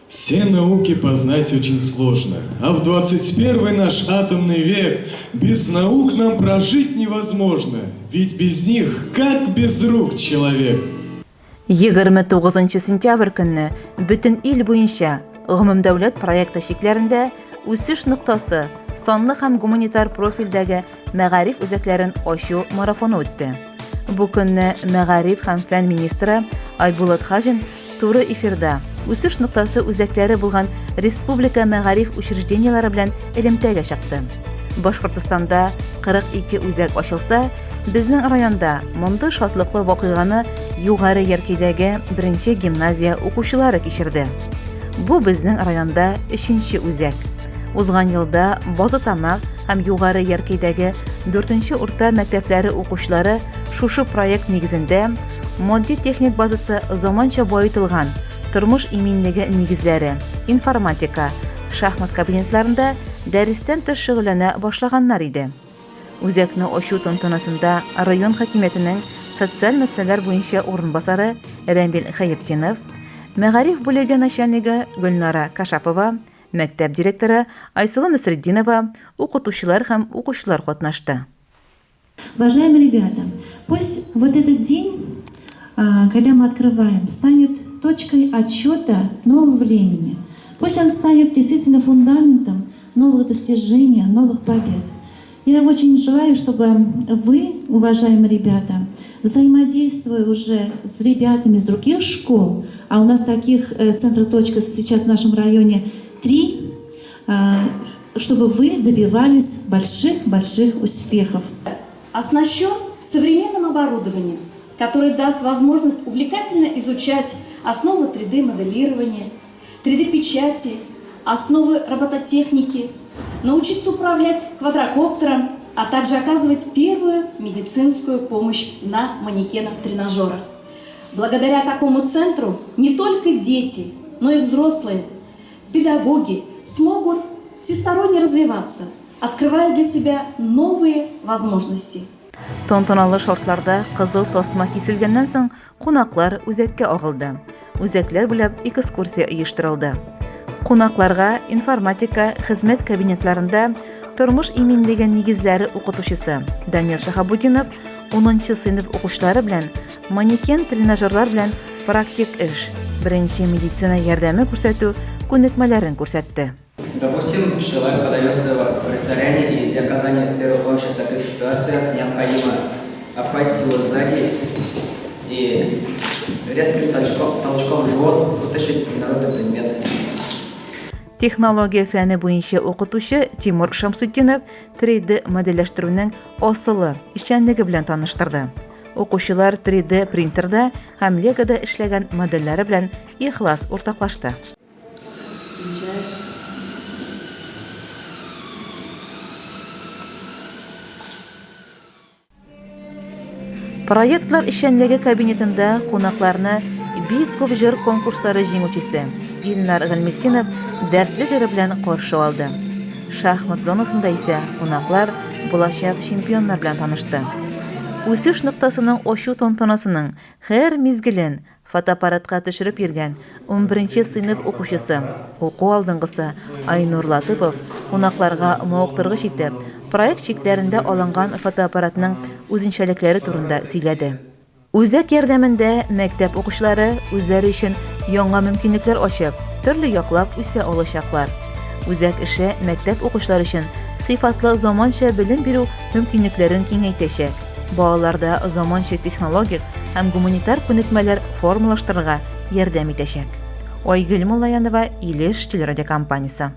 Все науки познать очень сложно, а в 21 наш атомный век без наук нам прожить невозможно, ведь без них как без рук человек. 29 сентябрь көнне бүтін ил буенча гомумдәүләт проекты шикләрендә үсеш ноктасы санлы һәм гуманитар профильдәге мәгариф үзәкләрен ачу марафоны үтте. Бу көнне мәгариф һәм фән министры Айбулат Хаҗин туры эфирда үсеш ноктасы үзәкләре булган республика мәгариф учреждениеләре белән элемтәгә чыкты. Башкортстанда 42 үзәк ачылса, безнең районда мондый шатлыклы вакыйганы югары яркидәге 1-нче гимназия укучылары кичерде. Бу безнең районда 3-нче үзәк. Узган елда Базытамак һәм югары яркидәге 4-нче урта мәктәпләре укучылары шушы проект нигезендә модди техник базасы заманча баетылган тормыш иминлеге нигезләре, информатика, шахмат кабинетларында дәрестән тыш шөгыльләнә башлаганнар иде. Үзәкне ачу тантанасында район хакимиятенең социаль мәсьәләләр буенча урынбасары Рәмбил Хәйретдинов, мәгариф бүлеге начальнигы Гөлнара Кашапова, мәктәп директоры Айсылу Насретдинова, укытучылар һәм укучылар катнашты. Уважаемые ребята, пусть вот этот день, когда мы открываем, станет точкой отсчета нового времени. Пусть он станет действительно фундаментом новых достижений, новых побед. Я очень желаю, чтобы вы, уважаемые ребята, взаимодействуя уже с ребятами из других школ, а у нас таких центров точек сейчас в нашем районе 3, чтобы вы добивались больших успехов. Оснащен современным оборудованием, которое даст возможность увлекательно изучать основы 3D-моделирования, 3D-печати, основы робототехники, научиться управлять квадрокоптером, а также оказывать первую медицинскую помощь на манекенах-тренажерах. Благодаря такому центру не только дети, но и взрослые, педагоги смогут всесторонне развиваться, открывая для себя новые возможности. Тантаналы шартларда кызыл тасма киселгәннән соң кунаклар үзәккә агылды. Үзәкләр буйлап экскурсия оештырылды. Кунакларга информатика хезмәт кабинетларында тормыш иминлеге нигезләре укытучысы Данил Шахабудинов 10-нчы сыйныф укучылары белән манекен тренажерлар белән практик эш, беренче медицина ярдәме күрсәтү күнекмәләрен күрсәтте. Допустим, человек подается в ресторане, и для оказания первой помощи в таких ситуациях необходимо обхватить его сзади и резким толчком в живот вытащить инородный предмет. Технология фәне буенча укытучы Тимур Шамсутдинов 3D модельләштерүнең асылы эшчәнлеге белән таныштырды. Укучылар 3D принтерда һәм легода эшләгән модельләре белән ихлас уртаклашты. Проектлар эшчәнлеге кабинетында кунакларны бик күп җыр конкурслары җиңүчесе Илнар Гыйлметдинов дәртле җыры белән каршы алды. Шахмат зонасында исә кунаклар булачак чемпионнар белән танышты. Үсеш ноктасының ачу тантанасының һәр мизгелен фотоаппаратка төшереп йөргән 11-нче сыйныф укучысы, уку алдынгысы Айнур Латыпов кунакларга мавыктыргыч итеп проект чикләрендә алынган фотоаппаратның үзенчәлекләре турында сөйләде. Үзәк ярдәмендә мәктәп укучылары үзләре өчен яңа мөмкинлекләр ачып, төрле яклап үсә алачаклар. Үзәк эше мәктәп укучылары өчен сыйфатлы заманча белем бирү мөмкинлекләрен киңәйтәчәк. Балаларда заманча технологик һәм гуманитар күнекмәләр формалаштырырга ярдәм итәчәк. Айгөл Муллаянова, Илеш телерадиокомпаниясе.